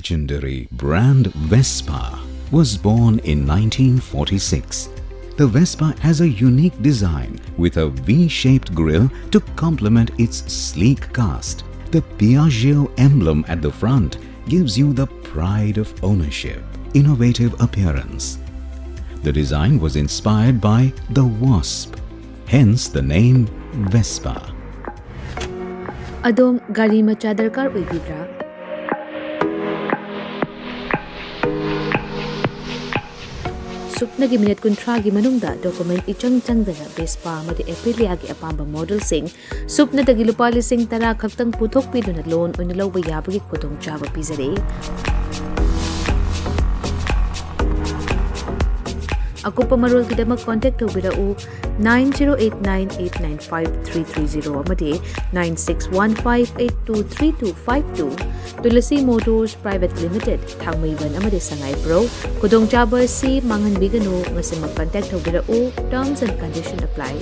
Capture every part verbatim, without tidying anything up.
Legendary brand Vespa was born in nineteen forty-six. The Vespa has a unique design with a V-shaped grille to complement its sleek cast. The Piaggio emblem at the front gives you the pride of ownership, innovative appearance. The design was inspired by the wasp, hence the name Vespa. ꯑꯗꯣꯝ ꯒꯥꯔꯤ ꯃꯆꯥ ꯗꯔꯀꯥꯔ ꯑꯣꯏꯕꯤꯕ꯭ꯔꯥ? ꯁꯨꯞꯅꯒꯤ minute ꯀꯨꯟꯊ꯭ꯔꯥꯒꯤ ꯃꯅꯨꯡꯗ document ꯏꯆꯪ ꯆꯪꯗꯅ Vespa ꯑꯃꯗꯤ ꯑꯦꯄ꯭ꯔꯤꯂꯤꯌꯥꯒꯤ ꯑꯄꯥꯝꯕ ꯃꯣꯗꯦꯜꯁꯤꯡ ꯁꯨꯞꯅꯗꯒꯤ ꯂꯨꯄꯥ ꯂꯤꯁꯤꯡ ꯇꯔꯥ ꯈꯛꯇꯪ ꯄꯨꯊꯣꯛꯄꯤꯗꯨꯅ ꯂꯣꯟ ꯑꯣꯏꯅ ꯂꯧꯕ ꯌꯥꯕꯒꯤ ꯈꯨꯗꯣꯡꯆꯥꯕ ꯄꯤꯖꯔꯤ꯫ ꯑꯀꯨꯞꯄ ꯃꯔꯣꯜꯒꯤꯗꯃꯛ ꯀꯣꯟꯇꯦꯛ ꯇꯧꯕꯤꯔꯛꯎ nine zero eight nine eight nine five three three zero ꯑꯃꯗꯤ nine six one five eight two three two five two꯫ Tulsi motors private limited, Thangmeiband ꯑꯃꯗꯤ ꯁꯉꯥꯏꯄ꯭ꯔꯧ꯫ ꯈꯨꯗꯣꯡꯆꯥꯕ ꯑꯁꯤ ꯃꯥꯡꯍꯟꯕꯤꯒꯅꯨ, ꯉꯁꯤꯃꯛ ꯀꯟꯇꯦꯛ ꯇꯧꯕꯤꯔꯛꯎ꯫ Terms and condition apply꯫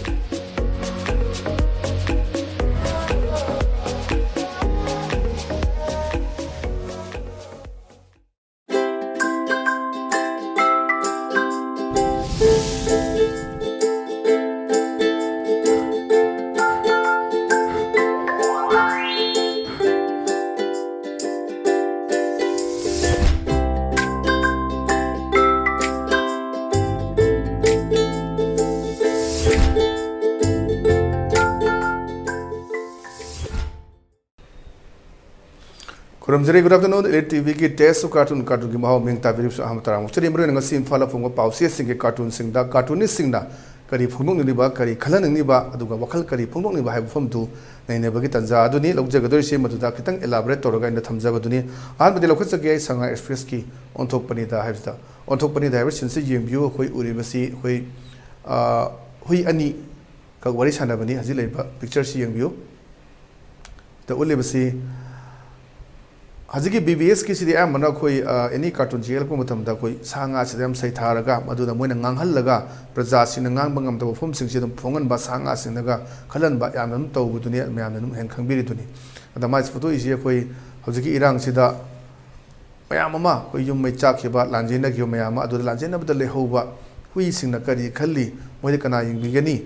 ꯈꯨꯔꯨꯝꯖꯔꯤ꯫ Good afternoon, Elite ꯇꯤꯚꯤꯒꯤ Taste of Cartoon, ꯀꯥꯔꯇꯨꯟꯒꯤ ꯃꯍꯥꯎ ꯃꯤꯡ ꯇꯥꯕꯤꯔꯤꯕꯁꯨ ꯑꯍꯥꯟꯕ ꯇꯔꯥꯃꯨꯛ ꯆꯠꯂꯤ꯫ ꯃꯔꯨꯑꯣꯏꯅ ꯉꯁꯤ ꯏꯝꯐꯥꯜꯗ ꯐꯣꯡꯕ ꯄꯥꯎꯆꯦꯁꯤꯡꯒꯤ ꯀꯥꯔꯇꯨꯟꯁꯤꯡꯗ ꯀꯥꯔꯇꯨꯅꯤꯁꯁꯤꯡꯅ ꯀꯔꯤ ꯐꯣꯡꯗꯣꯛꯅꯤꯡꯂꯤꯕ, ꯀꯔꯤ ꯈꯜꯍꯟꯅꯤꯡꯂꯤꯕ, ꯑꯗꯨꯒ ꯋꯥꯈꯜ ꯀꯔꯤ ꯐꯣꯡꯗꯣꯛꯅꯤꯡꯕ ꯍꯥꯏꯕ ꯃꯐꯝꯗꯨ ꯅꯩꯅꯕꯒꯤ ꯇꯥꯟꯖꯥ ꯑꯗꯨꯅꯤ꯫ ꯂꯧꯖꯒꯗꯣꯔꯤꯁꯤ ꯃꯗꯨꯗ ꯈꯤꯇꯪ elaborate ꯇꯧꯔꯒ ꯑꯩꯅ ꯊꯝꯖꯕꯗꯨꯅꯤ꯫ ꯑꯍꯥꯟꯕꯗꯤ ꯂꯧꯈꯠꯆꯒꯦ ꯑꯩ ꯁꯉꯥꯏ ꯑꯦꯛꯁꯄ꯭ꯔꯦꯁꯀꯤ ꯑꯣꯟꯊꯣꯛꯄꯅꯤꯗ ꯍꯥꯏꯕꯁꯤꯗ꯫ ꯑꯣꯟꯊꯣꯛꯄꯅꯤꯗ ꯍꯥꯏꯕ ꯁꯤꯟꯁꯤ ꯌꯦꯡꯕꯤꯌꯨ꯫ ꯑꯩꯈꯣꯏ ꯎꯔꯤꯕꯁꯤ ꯑꯩꯈꯣꯏ, ꯑ, ꯍꯨꯏ ꯑꯅꯤꯈꯛ ꯋꯥꯔꯤ ꯁꯥꯟꯅꯕꯅꯤ꯫ ꯍꯧꯖꯤꯛ ꯂꯩꯔꯤꯕ ꯄꯤꯛꯆꯔꯁꯤ ꯌꯦꯡꯕꯤꯌꯨ꯫ ꯗ ꯎꯠꯂꯤꯕꯁꯤ ꯍꯧꯖꯤꯛꯀꯤ ꯕꯤ ꯕꯤ ꯑꯦꯁꯀꯤꯁꯤꯗꯤ ꯑꯌꯥꯝꯕꯅ ꯑꯩꯈꯣꯏ, ꯑ, ꯑꯦꯅꯤ ꯀꯥꯔꯇꯨꯟꯁꯤ ꯌꯦꯛꯂꯛꯄ ꯃꯇꯝꯗ ꯑꯩꯈꯣꯏ ꯁꯥ ꯉꯥꯁꯤꯗ ꯌꯥꯝ ꯁꯩꯊꯥꯔꯒ, ꯃꯗꯨꯗ ꯃꯣꯏꯅ ꯉꯥꯡꯍꯜꯂꯒ ꯄ꯭ꯔꯖꯥꯁꯤꯡꯅ ꯉꯥꯡꯕ ꯉꯝꯗꯕ ꯋꯥꯐꯝꯁꯤꯡꯁꯤ ꯑꯗꯨꯝ ꯐꯣꯡꯍꯟꯕ, ꯁꯥ ꯉꯥꯁꯤꯡꯅꯒ ꯈꯜꯍꯟꯕ ꯌꯥꯝꯅ ꯑꯗꯨꯝ ꯇꯧꯕꯗꯨꯅꯤ, ꯃꯌꯥꯝꯅ ꯑꯗꯨꯝ ꯍꯦꯟꯅ ꯈꯪꯕꯤꯔꯤꯗꯨꯅꯤ꯫ ꯑꯗ ꯃꯥꯏꯁꯤ ꯐꯣꯇꯣꯛꯏꯁꯤ ꯑꯩꯈꯣꯏ ꯍꯧꯖꯤꯛꯀꯤ ꯏꯔꯥꯡꯁꯤꯗ ꯃꯌꯥꯝ ꯑꯃ, ꯑꯩꯈꯣꯏ ꯌꯨꯝ ꯃꯩ ꯆꯥꯛꯈꯤꯕ, ꯂꯥꯟꯖꯦꯟꯅꯈꯤꯕ ꯃꯌꯥꯝ ꯑꯃ, ꯑꯗꯨꯗ ꯂꯥꯟꯖꯦꯟꯅꯕꯗ ꯂꯩꯍꯧꯕ ꯍꯨꯏꯁꯤꯡꯅ ꯀꯔꯤ ꯈꯜꯂꯤ, ꯃꯣꯏꯗ ꯀꯅꯥ ꯌꯦꯡꯕꯤꯒꯅꯤ?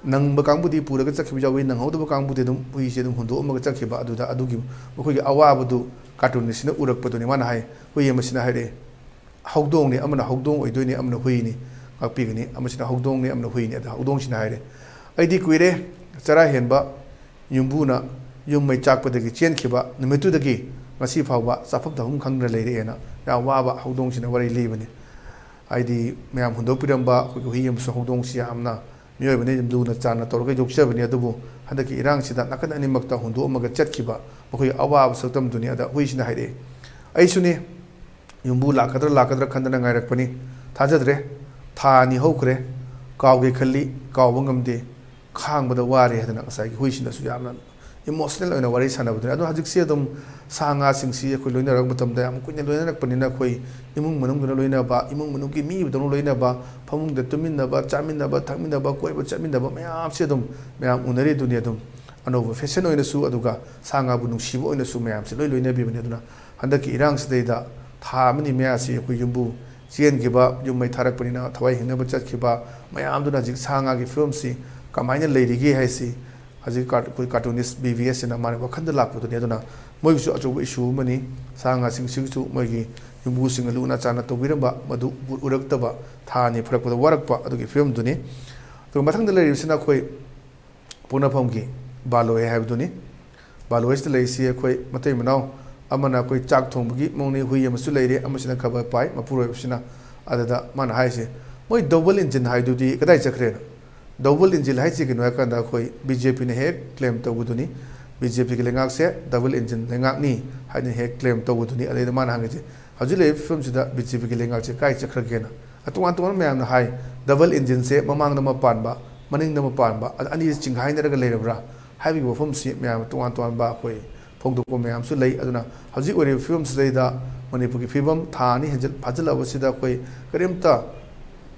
ꯅꯪꯕ ꯀꯥꯡꯕꯨꯗꯤ ꯄꯨꯔꯒ ꯆꯠꯈꯤꯕ ꯌꯥꯎꯏ, ꯅꯪꯍꯧꯗꯕ ꯀꯥꯡꯕꯨꯗꯤ ꯑꯗꯨꯝ ꯍꯨꯏꯁꯦ ꯑꯗꯨꯝ ꯍꯨꯟꯗꯣꯛꯑꯝꯃꯒ ꯆꯠꯈꯤꯕ꯫ ꯑꯗꯨꯗ ꯑꯗꯨꯒꯤ ꯃꯈꯣꯏꯒꯤ ꯑꯋꯥꯕꯗꯨ ꯀꯥꯔꯇꯨꯟꯁꯤꯅ ꯎꯔꯛꯄꯗꯨꯅꯤ꯫ ꯃꯥꯅ ꯍꯥꯏ, ꯍꯨꯏ ꯑꯃꯁꯤꯅ ꯍꯥꯏꯔꯛꯑꯦ, "ꯍꯧꯗꯣꯡꯅꯤ, ꯑꯃꯅ ꯍꯧꯗꯣꯡ ꯑꯣꯏꯗꯣꯏꯅꯤ, ꯑꯃꯅ ꯍꯨꯏꯅꯤ, ꯉꯥꯛꯄꯤꯒꯅꯤ, ꯑꯃꯁꯤꯅ ꯍꯧꯗꯣꯡꯅꯤ, ꯑꯃꯅ ꯍꯨꯏꯅꯤ"꯫ ꯑꯗ ꯍꯧꯗꯣꯡꯁꯤꯅ ꯍꯥꯏꯔꯦ, "ꯑꯩꯗꯤ ꯀꯨꯏꯔꯦ ꯆꯔꯥ ꯍꯦꯟꯕ, ꯌꯨꯝꯕꯨꯅ ꯌꯨꯝ ꯃꯩ ꯆꯥꯛꯄꯗꯒꯤ ꯆꯦꯟꯈꯤꯕ ꯅꯨꯃꯤꯠꯇꯨꯗꯒꯤ ꯉꯁꯤ ꯐꯥꯎꯕ ꯆꯥꯐꯝ ꯊꯛꯐꯝ ꯈꯪꯗꯅ ꯂꯩꯔꯛꯑꯦꯅ" ꯌꯥꯝ ꯋꯥꯕ ꯍꯧꯗꯣꯡꯁꯤꯅ ꯋꯥꯔꯤ ꯂꯤꯕꯅꯤ꯫ ꯍꯥꯏꯗꯤ ꯃꯌꯥꯝ ꯍꯨꯟꯗꯣꯛꯄꯤꯔꯝꯕ ꯑꯩꯈꯣꯏꯒꯤ ꯍꯨꯏ ꯑꯃꯁꯨꯡ ꯍꯧꯗꯣꯡꯁꯤ ꯌꯥꯝꯅ ꯃꯤꯑꯣꯏꯕꯅ ꯌꯥꯝ ꯂꯨꯅ ꯆꯥꯟꯅ ꯇꯧꯔꯒ ꯌꯣꯛꯆꯕꯅꯤ꯫ ꯑꯗꯨꯕꯨ ꯍꯟꯗꯛꯀꯤ ꯏꯔꯥꯡꯁꯤꯗ ꯅꯥꯀꯟ ꯑꯅꯤꯃꯛꯇ ꯍꯨꯟꯗꯣꯛꯑꯝꯃꯒ ꯆꯠꯈꯤꯕ ꯃꯈꯣꯏꯒꯤ ꯑꯋꯥꯕ ꯁꯛꯇꯝꯗꯨꯅꯤ꯫ ꯑꯗ ꯍꯨꯏꯁꯤꯅ ꯍꯥꯏꯔꯛꯑꯦ, "ꯑꯩꯁꯨꯅꯤ, ꯌꯨꯝꯕꯨ ꯂꯥꯛꯀꯗ꯭ꯔꯥ ꯂꯥꯛꯀꯗ꯭ꯔꯥ ꯈꯟꯗꯅ ꯉꯥꯏꯔꯛꯄꯅꯤ, ꯊꯥꯖꯗ꯭ꯔꯦ꯫ ꯊꯥ ꯑꯅꯤ ꯍꯧꯈ꯭ꯔꯦ, ꯀꯥꯎꯒꯦ ꯈꯜꯂꯤ, ꯀꯥꯎꯕ ꯉꯝꯗꯦ, ꯈꯥꯡꯕꯗ ꯋꯥꯔꯦ" ꯍꯥꯏꯗꯅ ꯉꯁꯥꯏꯒꯤ ꯍꯨꯏꯁꯤꯅꯁꯨ ꯌꯥꯝꯅ ꯏꯃꯣꯁꯅꯦꯜ ꯑꯣꯏꯅ ꯋꯥꯔꯤ ꯁꯥꯟꯅꯕꯗꯨꯅꯤ꯫ ꯑꯗꯣ ꯍꯧꯖꯤꯛꯁꯤ ꯑꯗꯨꯝ ꯁꯥ ꯉꯥꯁꯤꯡꯁꯤ ꯑꯩꯈꯣꯏ ꯂꯣꯏꯅꯔꯛꯄ ꯃꯇꯝꯗ ꯌꯥꯝ ꯀꯨꯏꯅ ꯂꯣꯏꯅꯔꯛꯄꯅꯤꯅ ꯑꯩꯈꯣꯏ ꯏꯃꯨꯡ ꯃꯅꯨꯡꯗꯨꯅ ꯂꯣꯏꯅꯕ, ꯏꯃꯨꯡ ꯃꯅꯨꯡꯒꯤ ꯃꯤꯕꯨꯗꯧꯅ ꯂꯣꯏꯅꯕ, ꯐꯃꯨꯡꯗ ꯇꯨꯝꯃꯤꯟꯅꯕ, ꯆꯥꯃꯤꯟꯅꯕ, ꯊꯛꯃꯤꯟꯅꯕ, ꯀꯣꯏꯕ ꯆꯠꯃꯤꯟꯅꯕ ꯃꯌꯥꯝꯁꯤ ꯑꯗꯨꯝ ꯃꯌꯥꯝ ꯎꯅꯔꯤꯗꯨꯅꯤ꯫ ꯑꯗꯨꯝ ꯑꯅꯧꯕ ꯐꯦꯁꯟ ꯑꯣꯏꯅꯁꯨ, ꯑꯗꯨꯒ ꯁꯥ ꯉꯥꯕꯨ ꯅꯨꯡꯁꯤꯕ ꯑꯣꯏꯅꯁꯨ ꯃꯌꯥꯝꯁꯤ ꯂꯣꯏ ꯂꯣꯏꯅꯕꯤꯕꯅꯤ꯫ ꯑꯗꯨꯅ ꯍꯟꯗꯛꯀꯤ ꯏꯔꯥꯡꯁꯤꯗꯩꯗ ꯊꯥ ꯑꯃꯅꯤ ꯃꯌꯥꯁꯤ ꯑꯩꯈꯣꯏ ꯌꯨꯝꯕꯨ ꯆꯦꯟꯈꯤꯕ, ꯌꯨꯝ ꯃꯩ ꯊꯥꯔꯛꯄꯅꯤꯅ ꯊꯋꯥꯏ ꯍꯤꯡꯅꯕ ꯆꯠꯈꯤꯕ ꯃꯌꯥꯝꯗꯨꯅ ꯍꯧꯖꯤꯛ ꯁꯥ ꯉꯥꯒꯤ ꯐꯤꯕꯝꯁꯤ ꯀꯃꯥꯏꯅ ꯂꯩꯔꯤꯒꯦ ꯍꯥꯏꯁꯤ ꯍꯧꯖꯤꯛ ꯀꯥꯔ-, ꯑꯩꯈꯣꯏ ꯀꯥꯔꯇꯨꯅꯤꯁ ꯕꯤ ꯚꯤ ꯑꯦꯁꯁꯤꯅ ꯃꯥꯅ ꯋꯥꯈꯜꯗ ꯂꯥꯛꯄꯗꯨꯅꯤ꯫ ꯑꯗꯨꯅ ꯃꯣꯏꯒꯤꯁꯨ ꯑꯆꯧꯕ ꯏꯁꯨ ꯑꯃꯅꯤ꯫ ꯁꯥ ꯉꯥꯁꯤꯡꯁꯤꯒꯤꯁꯨ ꯃꯣꯏꯒꯤ ꯌꯨꯝꯕꯨꯁꯤꯡꯅ ꯂꯨꯅ ꯆꯥꯟꯅ ꯇꯧꯕꯤꯔꯝꯕ ꯃꯗꯨ ꯎꯔꯛꯇꯕ, ꯊꯥ ꯑꯅꯤ ꯐꯥꯔꯛꯄꯗ ꯋꯥꯔꯛꯄ ꯑꯗꯨꯒꯤ ꯐꯤꯕꯝꯗꯨꯅꯤ꯫ ꯑꯗꯨꯒ ꯃꯊꯪꯗ ꯂꯩꯔꯤꯕꯁꯤꯅ ꯑꯩꯈꯣꯏ ꯄꯣꯛꯅꯐꯝꯒꯤ ꯕꯥꯂꯣꯏ ꯍꯥꯏꯕꯗꯨꯅꯤ꯫ ꯕꯥꯂꯣꯏꯁꯤꯗ ꯂꯩꯔꯤꯁꯤ ꯑꯩꯈꯣꯏ ꯃꯇꯩ ꯃꯅꯥꯎ, ꯑꯃꯅ ꯑꯩꯈꯣꯏ ꯆꯥꯛ ꯊꯣꯡꯕꯒꯤ ꯃꯑꯣꯡꯅꯤ, ꯍꯨꯏ ꯑꯃꯁꯨ ꯂꯩꯔꯦ, ꯑꯃꯁꯤꯅ ꯈꯕꯔ ꯄꯥꯏ, ꯃꯄꯨꯔꯣꯏꯕꯁꯤꯅ꯫ ꯑꯗꯨꯗ ꯃꯥꯅ ꯍꯥꯏꯔꯤꯁꯦ, ꯃꯣꯏ ꯗꯕꯜ ꯏꯟꯖꯤꯟ ꯍꯥꯏꯗꯨꯗꯤ ꯀꯗꯥꯏ ꯆꯠꯈ꯭ꯔꯦꯅ? ꯗꯕꯜ ꯏꯟꯖꯤꯟ ꯍꯥꯏꯁꯤ ꯀꯩꯅꯣ ꯍꯥꯏꯀꯥꯟꯗ ꯑꯩꯈꯣꯏ ꯕꯤ ꯖꯦ ꯄꯤꯅ ꯍꯦꯛ ꯀ꯭ꯂꯦꯝ ꯇꯧꯕꯗꯨꯅꯤ, ꯕꯤ ꯖꯦ ꯄꯤꯒꯤ ꯂꯩꯉꯥꯛꯁꯦ ꯗꯕꯜ ꯏꯟꯖꯤꯟ ꯂꯩꯉꯥꯛꯅꯤ ꯍꯥꯏꯅ ꯍꯦꯛ ꯀ꯭ꯂꯦꯝ ꯇꯧꯕꯗꯨꯅꯤ꯫ ꯑꯗꯩꯗ ꯃꯥꯅ ꯍꯪꯉꯤꯁꯦ, ꯍꯧꯖꯤꯛ ꯂꯩꯔꯤꯕ ꯐꯤꯕꯝꯁꯤꯗ ꯕꯤ ꯖꯦ ꯄꯤꯒꯤ ꯂꯩꯉꯥꯛꯁꯦ ꯀꯥꯏ ꯆꯠꯈ꯭ꯔꯒꯦꯅ? ꯇꯣꯉꯥꯟ ꯇꯣꯉꯥꯟꯕ ꯃꯌꯥꯝꯅ ꯍꯥꯏ, ꯗꯕꯜ ꯏꯟꯖꯤꯟꯁꯦ ꯃꯃꯥꯡꯗ ꯑꯃ ꯄꯥꯟꯕ, ꯃꯅꯤꯡꯗ ꯑꯃ ꯄꯥꯟꯕ, ꯑꯗ ꯑꯅꯤꯁꯦ ꯆꯤꯡꯈꯥꯏꯅꯔꯒ ꯂꯩꯔꯕ꯭ꯔꯥ ꯍꯥꯏꯕꯒꯤ ꯋꯥꯐꯝꯁꯤ ꯃꯌꯥꯝ ꯇꯣꯉꯥꯟ ꯇꯣꯉꯥꯟꯕ ꯑꯩꯈꯣꯏ ꯐꯣꯡꯗꯣꯛꯄ ꯃꯌꯥꯝꯁꯨ ꯂꯩ꯫ ꯑꯗꯨꯅ ꯍꯧꯖꯤꯛ ꯑꯣꯏꯔꯤꯕ ꯐꯤꯕꯝꯁꯤꯗꯩꯗ ꯃꯅꯤꯄꯨꯔꯒꯤ ꯐꯤꯕꯝ ꯊꯥ ꯑꯅꯤ ꯍꯦꯟꯖꯜ-, ꯐꯥꯖꯤꯜꯂꯛꯑꯕꯁꯤꯗ ꯑꯩꯈꯣꯏ ꯀꯔꯤꯝꯇ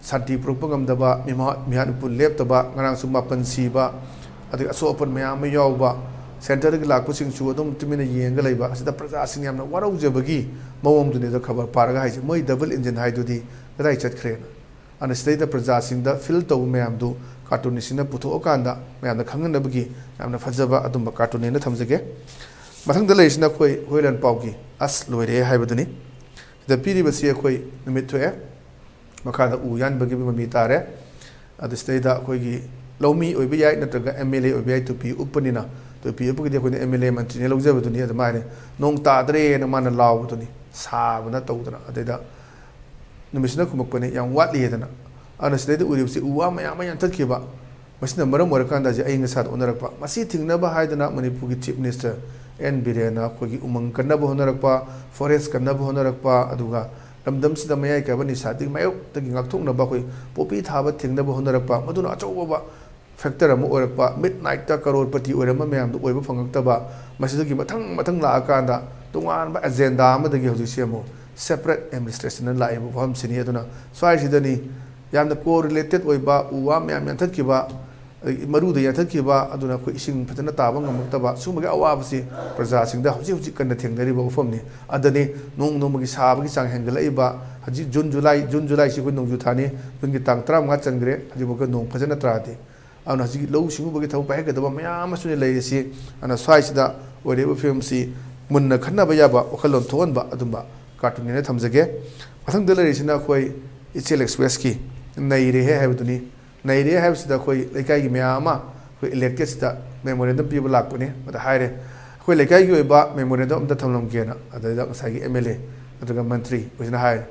ꯁꯥꯟꯇꯤ ꯄꯨꯔꯛꯄ ꯉꯝꯗꯕ, ꯃꯤꯃꯥ-, ꯃꯤꯍꯥꯠ ꯃꯤꯄꯨꯟ ꯂꯦꯞꯇꯕ, ꯉꯔꯥꯡꯁꯨ ꯃꯥꯄꯟ ꯁꯤꯕ, ꯑꯗꯒꯤ ꯑꯁꯣꯛ ꯑꯄꯟ ꯃꯌꯥꯝ ꯑꯃ ꯌꯥꯎꯕ, ꯁꯦꯟꯇꯔꯗꯒꯤ ꯂꯥꯛꯄꯁꯤꯡꯁꯨ ꯑꯗꯨꯝ ꯇꯨꯃꯤꯟꯅ ꯌꯦꯡꯉꯒ ꯂꯩꯕ, ꯑꯁꯤꯗ ꯄ꯭ꯔꯖꯥꯁꯤꯡ ꯌꯥꯝꯅ ꯋꯥꯔꯧꯖꯕꯒꯤ ꯃꯑꯣꯡꯗꯨꯅꯤꯗ ꯈꯕꯔ ꯄꯥꯔꯒ ꯍꯥꯏꯁꯦ, ꯃꯣꯏ ꯗꯕꯜ ꯏꯟꯖꯤꯟ ꯍꯥꯏꯗꯨꯗꯤ ꯀꯗꯥꯏ ꯆꯠꯈ꯭ꯔꯦꯅ꯫ ꯑꯗꯨꯅ ꯁꯤꯗꯩꯗ ꯄ꯭ꯔꯖꯥꯁꯤꯡꯗ ꯐꯤꯜ ꯇꯧꯕ ꯃꯌꯥꯝꯗꯨ ꯀꯥꯔꯇꯨꯟꯅꯤꯁꯤꯅ ꯄꯨꯊꯣꯛꯑꯀꯥꯟꯗ ꯃꯌꯥꯝꯗ ꯈꯪꯍꯟꯅꯕꯒꯤ ꯌꯥꯝꯅ ꯐꯖꯕ ꯑꯗꯨꯝꯕ ꯀꯥꯔꯇꯨꯟꯅꯦꯅ ꯊꯝꯖꯒꯦ꯫ ꯃꯊꯪꯗ ꯂꯩꯔꯤꯁꯤꯅ ꯑꯩꯈꯣꯏ ꯍꯨꯏꯂꯥꯟ ꯄꯥꯎꯒꯤ ꯑꯁ ꯂꯣꯏꯔꯦ ꯍꯥꯏꯕꯗꯨꯅꯤ꯫ ꯁꯤꯗ ꯄꯤꯔꯤꯕꯁꯤ ꯑꯩꯈꯣꯏ ꯅꯨꯃꯤꯠ ꯊꯣꯛꯑꯦ, ꯃꯈꯥꯗ ꯎ ꯌꯥꯟꯕꯒꯤ ꯃꯃꯤ ꯇꯥꯔꯦ꯫ ꯑꯗꯨ ꯁꯤꯗꯩꯗ ꯑꯩꯈꯣꯏꯒꯤ ꯂꯧꯃꯤ ꯑꯣꯏꯕ ꯌꯥꯏ, ꯅꯠꯇ꯭ꯔꯒ ꯑꯦꯝ ꯑꯦꯜ ꯑꯦ ꯑꯣꯏꯕ ꯌꯥꯏ, ꯇꯨꯄꯤ ꯎꯞꯄꯅꯤꯅ꯫ ꯇꯨꯄꯤ ꯎꯞꯄꯒꯤꯗꯤ ꯑꯩꯈꯣꯏꯅ ꯑꯦꯝ ꯑꯦꯜ ꯑꯦ ꯃꯟꯇ꯭ꯔꯤꯅꯦ ꯂꯧꯖꯕꯗꯨꯅꯤ꯫ ꯑꯗꯨꯃꯥꯏꯅ ꯅꯣꯡ ꯇꯥꯗ꯭ꯔꯦꯅ ꯃꯥꯅ ꯂꯥꯎꯕꯗꯨꯅꯤ, ꯁꯥꯕꯅ ꯇꯧꯗꯅ꯫ ꯑꯗꯩꯗ ꯅꯨꯃꯤꯠꯁꯤꯅ ꯈꯨꯝꯃꯛꯄꯅꯤ, "ꯌꯥꯝ ꯋꯥꯠꯂꯤꯑꯗꯅ"꯫ ꯑꯗꯨꯅ ꯁꯤꯗꯩꯗ ꯎꯔꯤꯕꯁꯤ ꯎ ꯋꯥ ꯃꯌꯥꯝ ꯑꯃ ꯌꯥꯟꯊꯠꯈꯤꯕ, ꯃꯁꯤꯅ ꯃꯔꯝ ꯑꯣꯏꯔꯀꯥꯟꯗ ꯍꯧꯖꯤꯛ ꯑꯏꯪ ꯑꯁꯥꯗ ꯑꯣꯟꯅꯔꯛꯄ꯫ ꯃꯁꯤ ꯊꯤꯡꯅꯕ ꯍꯥꯏꯗꯅ ꯃꯅꯤꯄꯨꯔꯒꯤ ꯆꯤꯐ ꯃꯤꯅꯤꯁꯇꯔ ꯑꯦꯟ ꯕꯤꯔꯦꯟꯅ ꯑꯩꯈꯣꯏꯒꯤ ꯎꯃꯪ ꯀꯟꯅꯕ ꯍꯣꯠꯅꯔꯛꯄ, ꯐꯣꯔꯦꯁ ꯀꯟꯅꯕ ꯍꯣꯠꯅꯔꯛꯄ, ꯑꯗꯨꯒ ꯂꯝꯗꯝꯁꯤꯗ ꯃꯌꯥꯏ ꯀꯥꯏꯕ ꯅꯤꯁꯥꯗꯒꯤ ꯃꯥꯌꯣꯛꯇꯒꯤ ꯉꯥꯛꯊꯣꯛꯅꯕ ꯑꯩꯈꯣꯏ ꯄꯣꯄꯤ ꯊꯥꯕ ꯊꯤꯡꯅꯕ ꯍꯣꯠꯅꯔꯛꯄ, ꯃꯗꯨꯅ ꯑꯆꯧꯕ ꯐꯦꯛꯇꯔ ꯑꯃ ꯑꯣꯏꯔꯛꯄ, ꯃꯤꯠ ꯅꯥꯏꯠꯇ ꯀꯔꯣꯔꯄꯇꯤ ꯑꯣꯏꯔꯝꯕ ꯃꯌꯥꯝꯗꯨ ꯑꯣꯏꯕ ꯐꯪꯉꯛꯇꯕ, ꯃꯁꯤꯗꯒꯤ ꯃꯊꯪ ꯃꯊꯪ ꯂꯥꯛꯑꯀꯥꯟꯗ ꯇꯣꯉꯥꯟꯕ ꯑꯦꯖꯦꯟꯗꯥ ꯑꯃꯗꯒꯤ ꯍꯧꯖꯤꯛꯁꯦ ꯑꯃꯨꯛ ꯁꯦꯄꯔꯦꯠ ꯑꯦꯗꯃꯤꯅꯤꯁꯇ꯭ꯔꯦꯁꯟꯅ ꯂꯥꯛꯏꯕ ꯋꯥꯐꯝꯁꯤꯅꯤ꯫ ꯑꯗꯨꯅ ꯁ꯭ꯋꯥꯏꯁꯤꯗꯅꯤ ꯌꯥꯝꯅ ꯀꯣ ꯔꯤꯂꯦꯇꯦꯠ ꯑꯣꯏꯕ ꯎ ꯋꯥ ꯃꯌꯥꯝ ꯌꯥꯟꯊꯠꯈꯤꯕ, ꯑꯗꯒꯤ ꯃꯔꯨꯗ ꯌꯥꯟꯊꯠꯈꯤꯕ, ꯑꯗꯨꯅ ꯑꯩꯈꯣꯏ ꯏꯁꯤꯡ ꯐꯖꯅ ꯇꯥꯕ ꯉꯝꯃꯛꯇꯕ, ꯁꯤꯒꯨꯝꯕꯒꯤ ꯑꯋꯥꯕꯁꯤ ꯄ꯭ꯔꯖꯥꯁꯤꯡꯗ ꯍꯧꯖꯤꯛ ꯍꯧꯖꯤꯛ ꯀꯟꯅ ꯊꯦꯡꯅꯔꯤꯕ ꯋꯥꯐꯝꯅꯤ꯫ ꯑꯗꯨꯅꯤ ꯅꯣꯡ ꯅꯣꯡꯃꯒꯤ ꯁꯥꯕꯒꯤ ꯆꯥꯡ ꯍꯦꯟꯒꯠꯂꯛꯏꯕ꯫ ꯍꯧꯖꯤꯛ ꯖꯨꯟ, ꯖꯨꯂꯥꯏ, ꯖꯨꯟ, ꯖꯨꯂꯥꯏꯁꯤ ꯑꯩꯈꯣꯏ ꯅꯣꯡꯖꯨ ꯊꯥꯅꯤ, ꯖꯨꯟꯒꯤ ꯇꯥꯡ ꯇꯔꯥꯃꯉꯥ ꯆꯟꯈ꯭ꯔꯦ, ꯍꯧꯖꯤꯛꯐꯥꯎꯗ ꯅꯣꯡ ꯐꯖꯅ ꯇꯥꯗꯦ꯫ ꯑꯗꯨꯅ ꯍꯧꯖꯤꯛ ꯂꯧꯎ ꯁꯤꯡꯎꯕꯒꯤ ꯊꯕꯛ ꯄꯥꯏꯈꯠꯀꯗꯕ ꯃꯌꯥꯝ ꯑꯃꯁꯨ ꯂꯩꯔꯤꯁꯤ꯫ ꯑꯗꯨꯅ ꯁ꯭ꯋꯥꯏꯁꯤꯗ ꯑꯣꯏꯔꯤꯕ ꯐꯤꯕꯝꯁꯤ ꯃꯨꯟꯅ ꯈꯟꯅꯕ ꯌꯥꯕ, ꯋꯥꯈꯜꯂꯣꯟ ꯊꯣꯛꯍꯟꯕ ꯑꯗꯨꯝꯕ ꯀꯥꯔꯇꯨꯟꯅꯦꯅ ꯊꯝꯖꯒꯦ꯫ ꯃꯊꯪꯗ ꯂꯩꯔꯤꯁꯤꯅ ꯑꯩꯈꯣꯏ ꯏꯆꯦꯜ ꯑꯦꯛꯁꯄ꯭ꯔꯦꯁꯀꯤ ꯅꯩꯔꯦꯍꯦ ꯍꯥꯏꯕꯗꯨꯅꯤ꯫ ꯅꯩꯔꯦ ꯍꯥꯏꯕꯁꯤꯗ ꯑꯩꯈꯣꯏ ꯂꯩꯀꯥꯏꯒꯤ ꯃꯌꯥꯝ ꯑꯃ ꯑꯩꯈꯣꯏ ꯏꯂꯦꯛꯇꯦꯠꯁꯤꯗ ꯃꯦꯃꯣꯔꯦꯟꯗꯝ ꯄꯤꯕ ꯂꯥꯛꯄꯅꯤ꯫ ꯑꯗ ꯍꯥꯏꯔꯦ, "ꯑꯩꯈꯣꯏ ꯂꯩꯀꯥꯏꯒꯤ ꯑꯣꯏꯕ ꯃꯦꯃꯣꯔꯦꯟꯗꯝ ꯑꯝꯇ ꯊꯝꯂꯝꯒꯦꯅ"꯫ ꯑꯗꯩꯗ ꯉꯁꯥꯏꯒꯤ ꯑꯦꯝ ꯑꯦꯜ ꯑꯦ ꯅꯠꯇ꯭ꯔꯒ ꯃꯟꯇ꯭ꯔꯤ ꯑꯣꯏꯁꯤꯅ ꯍꯥꯏꯔꯦ,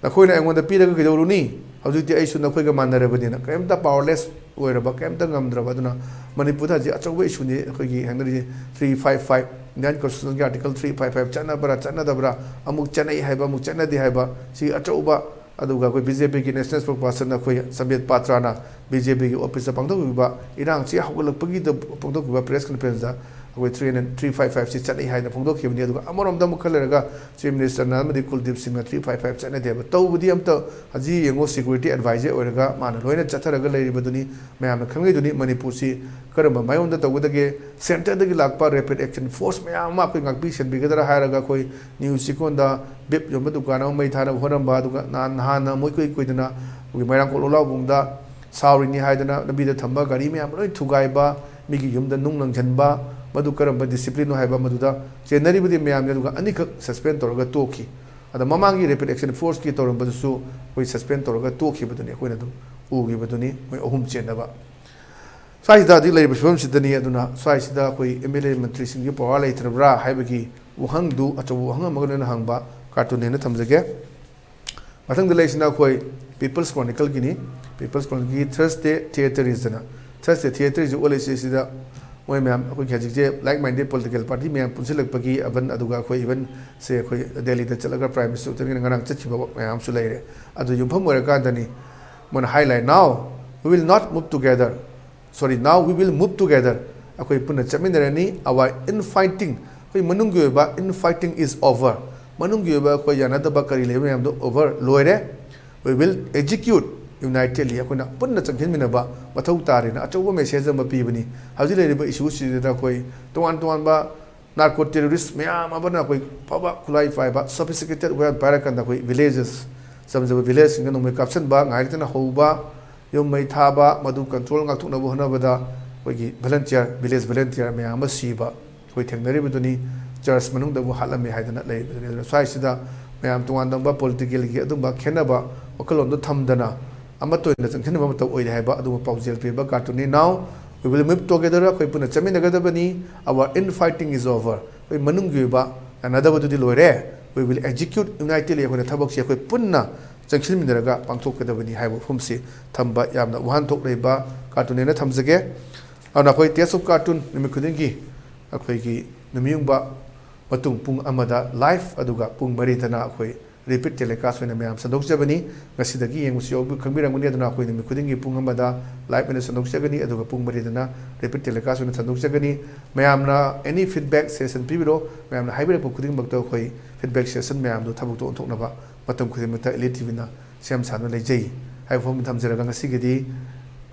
"ꯅꯈꯣꯏꯅ ꯑꯩꯉꯣꯟꯗ ꯄꯤꯔꯒ ꯀꯩꯗꯧꯔꯨꯅꯤ? ꯍꯧꯖꯤꯛꯇꯤ ꯑꯩꯁꯨ ꯅꯈꯣꯏꯒ ꯃꯥꯟꯅꯔꯕꯅꯤꯅ"꯫ ꯀꯔꯤꯝꯇ ꯄꯥꯋꯔꯂꯦꯁ ꯑꯣꯏꯔꯕ, ꯀꯔꯤꯝꯇ ꯉꯝꯗ꯭ꯔꯕ꯫ ꯑꯗꯨꯅ ꯃꯅꯤꯄꯨꯔꯗ ꯍꯧꯖꯤꯛ ꯑꯆꯧꯕ ꯏꯁꯨꯅꯤ ꯑꯩꯈꯣꯏꯒꯤ ꯍꯥꯏꯅꯔꯤꯁꯦ, ꯊ꯭ꯔꯤ ꯐꯥꯏꯚ ꯐꯥꯏꯚ, ꯏꯟꯗꯤꯌꯥꯟ ꯀꯣꯟꯁꯇꯤꯇ꯭ꯌꯨꯁꯟꯒꯤ ꯑꯥꯔꯇꯤꯀꯜ ꯊ꯭ꯔꯤ ꯐꯥꯏꯚ ꯐꯥꯏꯚ ꯆꯠꯅꯕ꯭ꯔꯥ ꯆꯠꯅꯗꯕ꯭ꯔꯥ, ꯑꯃꯨꯛ ꯆꯠꯅꯩ ꯍꯥꯏꯕ, ꯑꯃꯨꯛ ꯆꯠꯅꯗꯦ ꯍꯥꯏꯕ, ꯁꯤ ꯑꯆꯧꯕ꯫ ꯑꯗꯨꯒ ꯑꯩꯈꯣꯏ ꯕꯤ ꯖꯦ ꯄꯤꯒꯤ ꯅꯦꯁꯅꯦꯜ ꯁ꯭ꯄꯣꯛꯁꯄꯔꯁꯟ ꯑꯩꯈꯣꯏ ꯁꯝꯕꯤꯠ ꯄꯥꯇ꯭ꯔꯥꯅ ꯕꯤ ꯖꯦ ꯄꯤꯒꯤ ꯑꯣꯐꯤꯁꯇ ꯄꯥꯡꯊꯣꯛꯈꯤꯕ ꯏꯔꯥꯡꯁꯤ ꯍꯧꯒꯠꯂꯛꯄꯒꯤꯗ ꯄꯥꯡꯊꯣꯛꯈꯤꯕ ꯄ꯭ꯔꯦꯁ ꯀꯟꯐꯔꯦꯟꯁꯇ ꯑꯩꯈꯣꯏ ꯊ꯭ꯔꯤ ꯍꯟꯗ꯭ꯔꯦꯠ ꯊ꯭ꯔꯤ ꯐꯥꯏꯚ ꯐꯥꯏꯚꯁꯤ ꯆꯠꯅꯩ ꯍꯥꯏꯅ ꯐꯣꯡꯗꯣꯛꯈꯤꯕꯅꯤ꯫ ꯑꯗꯨꯒ ꯑꯃꯔꯣꯝꯗ ꯑꯃꯨꯛ ꯈꯜꯂꯔꯒ ꯆꯤꯐ ꯃꯤꯅꯤꯁꯇꯔꯅ ꯑꯃꯗꯤ ꯀꯨꯜꯗꯤꯞ ꯁꯤꯡꯅ ꯊ꯭ꯔꯤ ꯐꯥꯏꯚ ꯐꯥꯏꯚ ꯆꯠꯅꯗꯦꯕ꯫ ꯇꯧꯕꯗꯤ ꯑꯝꯇ ꯍꯧꯖꯤꯛ ꯌꯦꯡꯉꯣ, ꯁꯦꯀ꯭ꯌꯨꯔꯤꯇꯤ ꯑꯦꯗꯚꯥꯏꯖꯔ ꯑꯣꯏꯔꯒ ꯃꯥꯅ ꯂꯣꯏꯅ ꯆꯠꯊꯔꯒ ꯂꯩꯔꯤꯕꯗꯨꯅꯤ꯫ ꯃꯌꯥꯝꯅ ꯈꯪꯅꯩꯗꯨꯅꯤ ꯃꯅꯤꯄꯨꯔꯁꯤ ꯀꯔꯝꯕ ꯃꯥꯏꯌꯣꯟꯗ ꯇꯧꯒꯗꯒꯦ꯫ ꯁꯦꯟꯇꯔꯗꯒꯤ ꯂꯥꯛꯄ ꯔꯦꯄꯤꯗ ꯑꯦꯛꯁꯟ ꯐꯣꯔꯁ ꯃꯌꯥꯝ ꯑꯃ ꯑꯩꯈꯣꯏ ꯉꯥꯛꯄꯤ ꯁꯦꯟꯕꯤꯒꯗ꯭ꯔꯥ ꯍꯥꯏꯔꯒ ꯑꯩꯈꯣꯏ ꯅ꯭ꯌꯨꯁ ꯆꯦꯛꯀꯣꯟꯗ ꯕꯦꯞ ꯌꯣꯟꯕ ꯗꯨꯀꯥꯟ ꯑꯃ ꯃꯩ ꯊꯥꯅꯕ ꯍꯣꯠꯅꯔꯝꯕ, ꯑꯗꯨꯒ ꯅꯍꯥꯟ, ꯅꯍꯥꯟꯅ ꯃꯣꯏ ꯀꯨꯏ ꯀꯨꯏꯗꯅ ꯑꯩꯈꯣꯏꯒꯤ ꯃꯣꯏꯔꯥꯡꯈꯣꯛ ꯂꯣꯂꯥꯎꯕꯨꯡꯗ ꯁꯥꯎꯔꯤꯅꯤ ꯍꯥꯏꯗꯅ ꯂꯝꯕꯤꯗ ꯊꯝꯕ ꯒꯥꯔꯤ ꯃꯌꯥꯝ ꯂꯣꯏ ꯊꯨꯒꯥꯏꯕ, ꯃꯤꯒꯤ ꯌꯨꯝꯗ ꯅꯨꯡ ꯂꯪꯁꯤꯟꯕ, ꯃꯗꯨ ꯀꯔꯝꯕ ꯗꯤꯁꯤꯄ꯭ꯂꯤꯟꯅꯣ ꯍꯥꯏꯕ ꯃꯗꯨꯗ ꯆꯦꯟꯅꯔꯤꯕꯗꯤ ꯃꯌꯥꯝꯅꯤ꯫ ꯑꯗꯨꯒ ꯑꯅꯤꯈꯛ ꯁꯁꯄꯦꯟ ꯇꯧꯔꯒ ꯇꯣꯛꯈꯤ꯫ ꯑꯗ ꯃꯃꯥꯡꯒꯤ ꯔꯦꯄꯤꯗ ꯑꯦꯛꯁꯟ ꯐꯣꯔꯁꯀꯤ ꯇꯧꯔꯝꯕꯗꯨꯁꯨ ꯑꯩꯈꯣꯏ ꯁꯁꯄꯦꯟ ꯇꯧꯔꯒ ꯇꯣꯛꯈꯤꯕꯗꯨꯅꯤ, ꯑꯩꯈꯣꯏꯅ ꯑꯗꯨꯝ ꯎꯈꯤꯕꯗꯨꯅꯤ, ꯃꯣꯏ ꯑꯍꯨꯝ ꯆꯦꯟꯅꯕ꯫ ꯁ꯭ꯋꯥꯏꯁꯤꯗ ꯍꯧꯖꯤꯛ ꯂꯩꯔꯤꯕ ꯐꯤꯕꯝꯁꯤꯗꯅꯤ꯫ ꯑꯗꯨꯅ ꯁ꯭ꯋꯥꯏꯁꯤꯗ ꯑꯩꯈꯣꯏ ꯑꯦꯝ ꯑꯦꯜ ꯑꯦ ꯃꯟꯇ꯭ꯔꯤꯁꯤꯡꯒꯤ ꯄꯋꯥꯔ ꯂꯩꯇ꯭ꯔꯕ꯭ꯔꯥ ꯍꯥꯏꯕꯒꯤ ꯋꯥꯍꯪꯗꯨ ꯑꯆꯧꯕ ꯋꯥꯍꯪ ꯑꯃꯒ ꯂꯣꯏꯅꯅ ꯍꯪꯕ ꯀꯥꯔꯇꯨꯟꯅꯦꯅ ꯊꯝꯖꯒꯦ꯫ ꯃꯊꯪꯗ ꯂꯩꯔꯤꯁꯤꯅ ꯑꯩꯈꯣꯏ ꯄꯤꯄꯜꯁ ꯀ꯭ꯔꯣꯅꯤꯀꯜꯒꯤꯅꯤ꯫ ꯄꯤꯄꯜꯁ ꯀ꯭ꯔꯣꯅꯤꯀꯜꯒꯤ ꯊꯔꯁꯗꯦ ꯊꯤꯌꯦꯇꯔꯤꯁ ꯍꯥꯏꯅ꯫ ꯊꯔꯁꯗꯦ ꯊꯤꯌꯦꯇꯔꯤꯁ ꯑꯣꯜꯂꯤꯁꯤ ꯁꯤꯗ ꯃꯣꯏ ꯃꯌꯥꯝ ꯑꯩꯈꯣꯏꯒꯤ ꯍꯧꯖꯤꯛꯁꯦ ꯂꯥꯏꯛ ꯃꯥꯏꯟꯗꯦꯗ ꯄꯣꯂꯤꯇꯤꯀꯦꯜ ꯄꯥꯔꯇꯤ ꯃꯌꯥꯝ ꯄꯨꯟꯁꯤꯜꯂꯛꯄꯒꯤ ꯑꯕꯟ, ꯑꯗꯨꯒ ꯑꯩꯈꯣꯏ ꯏꯚꯟ ꯁꯦ ꯑꯩꯈꯣꯏ ꯗꯦꯜꯂꯤꯗ ꯆꯠꯂꯒ ꯄ꯭ꯔꯥꯏꯝ ꯃꯤꯅꯤꯁꯇꯔ ꯎꯠꯇꯅ ꯉꯔꯥꯡ ꯆꯠꯈꯤꯕ ꯃꯌꯥꯝ ꯑꯃꯁꯨ ꯂꯩꯔꯦ꯫ ꯑꯗꯨ ꯌꯨꯝꯐꯝ ꯑꯣꯏꯔꯀꯥꯟꯗꯅꯤ ꯃꯣꯏꯅ ꯍꯥꯏ ꯂꯥꯏ, "Now we will not move together, sorry, now we will move together." ꯑꯩꯈꯣꯏ ꯄꯨꯟꯅ ꯆꯠꯃꯤꯟꯅꯔꯅꯤ꯫ "Our infighting, ꯑꯩꯈꯣꯏ ꯃꯅꯨꯡꯒꯤ ꯑꯣꯏꯕ infighting is over." ꯃꯅꯨꯡꯒꯤ ꯑꯣꯏꯕ ꯑꯩꯈꯣꯏ ꯌꯥꯅꯗꯕ ꯀꯔꯤ ꯂꯩꯕ ꯃꯌꯥꯝꯗꯣ over, ꯂꯣꯏꯔꯦ꯫ "We will execute unitedly." ꯑꯩꯈꯣꯏꯅ ꯄꯨꯟꯅ ꯆꯪꯁꯤꯟꯃꯤꯟꯅꯕ ꯃꯊꯧ ꯇꯥꯔꯦꯅ ꯑꯆꯧꯕ ꯃꯦꯁꯦꯖ ꯑꯃ ꯄꯤꯕꯅꯤ꯫ ꯍꯧꯖꯤꯛ ꯂꯩꯔꯤꯕ ꯏꯁꯨꯁꯤꯗ ꯑꯩꯈꯣꯏ ꯇꯣꯉꯥꯟ ꯇꯣꯉꯥꯟꯕ ꯅꯥꯔꯀꯣ ꯇꯦꯔꯣꯔꯤꯁ ꯃꯌꯥꯝ ꯑꯃꯅ ꯑꯩꯈꯣꯏ ꯑꯐꯕ ꯈꯨꯠꯂꯥꯏ ꯄꯥꯏꯕ, sophisticated weapon ꯄꯥꯏꯔꯀꯥꯟꯗ ꯑꯩꯈꯣꯏ ꯚꯤꯂꯦꯖꯦꯁ, ꯆꯝꯖꯕ ꯚꯤꯂꯦꯖꯁꯤꯡꯗ ꯅꯣꯡꯃꯩ ꯀꯥꯞꯁꯤꯟꯕ, ꯉꯥꯏꯍꯥꯛ ꯂꯩꯇꯅ ꯍꯧꯕ, ꯌꯨꯝ ꯃꯩ ꯊꯥꯕ, ꯃꯗꯨ ꯀꯟꯇ꯭ꯔꯣꯜ ꯉꯥꯛꯊꯣꯛꯅꯕ ꯍꯣꯠꯅꯕꯗ ꯑꯩꯈꯣꯏꯒꯤ ꯚꯣꯂꯟꯇꯤꯌꯔ, ꯚꯤꯂꯦꯖ ꯚꯣꯂꯟꯇꯤꯌꯔ ꯃꯌꯥꯝ ꯑꯃ ꯁꯤꯕ ꯑꯩꯈꯣꯏ ꯊꯦꯡꯅꯔꯤꯕꯗꯨꯅꯤ꯫ ꯆꯔꯆ ꯃꯅꯨꯡꯗꯕꯨ ꯍꯥꯠꯂꯝꯃꯤ ꯍꯥꯏꯗꯅ ꯂꯩꯔꯤꯕꯗꯨꯅꯤ꯫ ꯑꯗꯨꯅ ꯁ꯭ꯋꯥꯏꯁꯤꯗ ꯃꯌꯥꯝ ꯇꯣꯉꯥꯟ ꯇꯣꯉꯥꯟꯕ ꯄꯣꯂꯤꯇꯤꯀꯦꯜꯒꯤ ꯑꯗꯨꯝꯕ ꯈꯦꯠꯅꯕ ꯋꯥꯈꯜꯂꯣꯟꯗꯣ ꯊꯝꯗꯅ ꯑꯃꯠꯇ ꯑꯣꯏꯅ ꯆꯪꯁꯤꯟꯅꯕ ꯃꯇꯝ ꯑꯣꯏꯔꯦ ꯍꯥꯏꯕ ꯑꯗꯨꯒꯨꯝꯕ ꯄꯥꯎꯖꯦꯜ ꯄꯤꯕ ꯀꯥꯔꯇꯨꯟꯅꯤ꯫ "Now we will move together", ꯑꯩꯈꯣꯏ ꯄꯨꯟꯅ ꯆꯠꯃꯤꯟꯅꯒꯗꯕꯅꯤ꯫ "Our infighting is over", ꯑꯩꯈꯣꯏ ꯃꯅꯨꯡꯒꯤ ꯑꯣꯏꯕ ꯌꯥꯅꯗꯕꯗꯨꯗꯤ ꯂꯣꯏꯔꯦ꯫ "We will execute unitedly", ꯑꯩꯈꯣꯏꯅ ꯊꯕꯛꯁꯤ ꯑꯩꯈꯣꯏ ꯄꯨꯟꯅ ꯆꯪꯁꯤꯟꯃꯤꯟꯅꯔꯒ ꯄꯥꯡꯊꯣꯛꯀꯗꯕꯅꯤ ꯍꯥꯏꯕ ꯋꯥꯐꯝꯁꯤ ꯊꯝꯕ ꯌꯥꯝꯅ ꯋꯥꯍꯟꯊꯣꯛ ꯂꯩꯕ ꯀꯥꯔꯇꯨꯟꯅꯦꯅ ꯊꯝꯖꯒꯦ꯫ ꯑꯗꯨꯅ ꯑꯩꯈꯣꯏ ꯇꯦꯁ ꯑꯣꯐ ꯀꯥꯔꯇꯨꯟ ꯅꯨꯃꯤꯠ ꯈꯨꯗꯤꯡꯒꯤ ꯑꯩꯈꯣꯏꯒꯤ ꯅꯨꯃꯤꯌꯨꯡꯕ ꯃꯇꯨꯡ ꯄꯨꯡ ꯑꯃꯗ ꯂꯥꯏꯐ, ꯑꯗꯨꯒ ꯄꯨꯡ ꯃꯔꯤꯗꯅ ꯑꯩꯈꯣꯏ repeat telecast ꯑꯣꯏꯅ ꯃꯌꯥꯝ ꯁꯟꯗꯣꯛꯆꯕꯅꯤ꯫ ꯉꯁꯤꯗꯒꯤ ꯌꯦꯡꯕꯁꯨ ꯌꯥꯎꯕꯤ-, ꯈꯪꯕꯤꯔꯝꯒꯅꯤ꯫ ꯑꯗꯨꯅ ꯑꯩꯈꯣꯏ ꯅꯨꯃꯤꯠ ꯈꯨꯗꯤꯡꯒꯤ ꯄꯨꯡ ꯑꯃꯗ live ꯑꯣꯏꯅ ꯁꯟꯗꯣꯛꯆꯒꯅꯤ, ꯑꯗꯨꯒ ꯄꯨꯡ ꯃꯔꯤꯗꯅ repeat telecast ꯑꯣꯏꯅ ꯁꯟꯗꯣꯛꯆꯒꯅꯤ꯫ ꯃꯌꯥꯝꯅ any feedback, suggestion ꯄꯤꯕꯤꯔꯣ꯫ ꯃꯌꯥꯝꯅ ꯍꯥꯏꯕꯤꯔꯛꯄ ꯈꯨꯗꯤꯡꯃꯛꯇ ꯑꯩꯈꯣꯏ feedback, suggestion ꯃꯌꯥꯝꯗꯨ ꯊꯕꯛꯇ ꯑꯣꯟꯊꯣꯛꯅꯕ ꯃꯇꯝ ꯈꯨꯗꯤꯡꯃꯛꯇ Elite TVꯅ ꯁꯦꯝ ꯁꯥꯗꯨꯅ ꯂꯩꯖꯩ ꯍꯥꯏꯕ ꯋꯥꯐꯝ ꯊꯝꯖꯔꯒ, ꯉꯁꯤꯒꯤꯗꯤ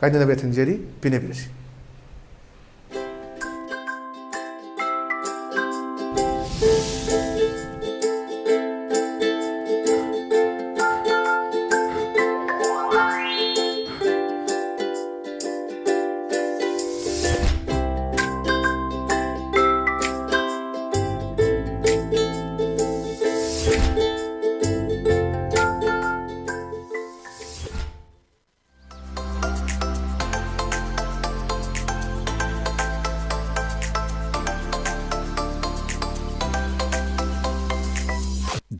ꯀꯥꯏꯅꯅꯕ ꯌꯥꯊꯪꯖꯔꯤ꯫ ꯄꯦꯟꯅꯕꯤꯔꯁꯤ꯫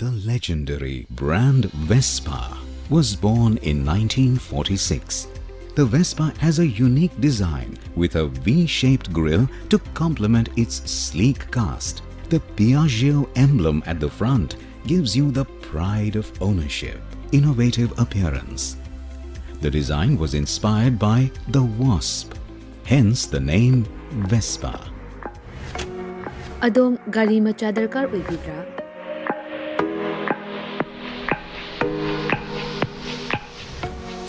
The legendary brand Vespa was born in nineteen forty-six. The Vespa has a unique design with a V-shaped grille to complement its sleek cast. The Piaggio emblem at the front gives you the pride of ownership, innovative appearance. The design was inspired by the wasp, hence the name Vespa. ꯑꯗꯣꯝ ꯒꯥꯔꯤ ꯃꯆꯥ ꯗꯔꯀꯥꯔ ꯑꯣꯏꯕꯤꯕ꯭ꯔꯥ?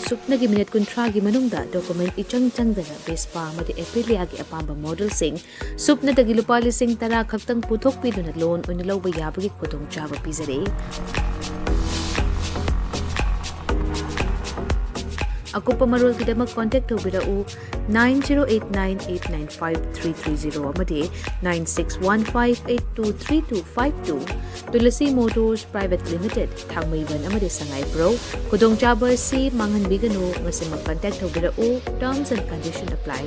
ꯁꯨꯞꯅꯒꯤ minute ꯀꯨꯟꯊ꯭ꯔꯥꯒꯤ ꯃꯅꯨꯡꯗ document ꯏꯆꯪ ꯆꯪꯗꯅ Vespa ꯑꯃꯗꯤ Apriliaꯒꯤ ꯑꯄꯥꯝꯕ modelꯁꯤꯡ ꯁꯨꯞꯅꯗꯒꯤ ꯂꯨꯄꯥ ꯂꯤꯁꯤꯡ ꯇꯔꯥ ꯈꯛꯇꯪ ꯄꯨꯊꯣꯛꯄꯤꯗꯨꯅ loan ꯑꯣꯏꯅ ꯂꯧꯕ ꯌꯥꯕꯒꯤ ꯈꯨꯗꯣꯡꯆꯥꯕ ꯄꯤꯖꯔꯤ꯫ ꯑꯀꯨꯞꯄ ꯃꯔꯣꯜꯒꯤꯗꯃꯛ contact ꯇꯧꯕꯤꯔꯛꯎ nine zero eight nine eight nine five three three zero ꯑꯃꯗꯤ nine six one five eight two three two five two꯫ Tulsi Motors Private Limited, ꯊꯥꯡꯃꯩꯕꯟ ꯑꯃꯗꯤ ꯁꯉꯥꯏꯄ꯭ꯔꯧ꯫ ꯈꯨꯗꯣꯡꯆꯥꯕ ꯑꯁꯤ ꯃꯥꯡꯍꯟꯕꯤꯒꯅꯨ, ꯉꯁꯤꯃꯛ contact ꯇꯧꯕꯤꯔꯛꯎ꯫ Terms and condition apply꯫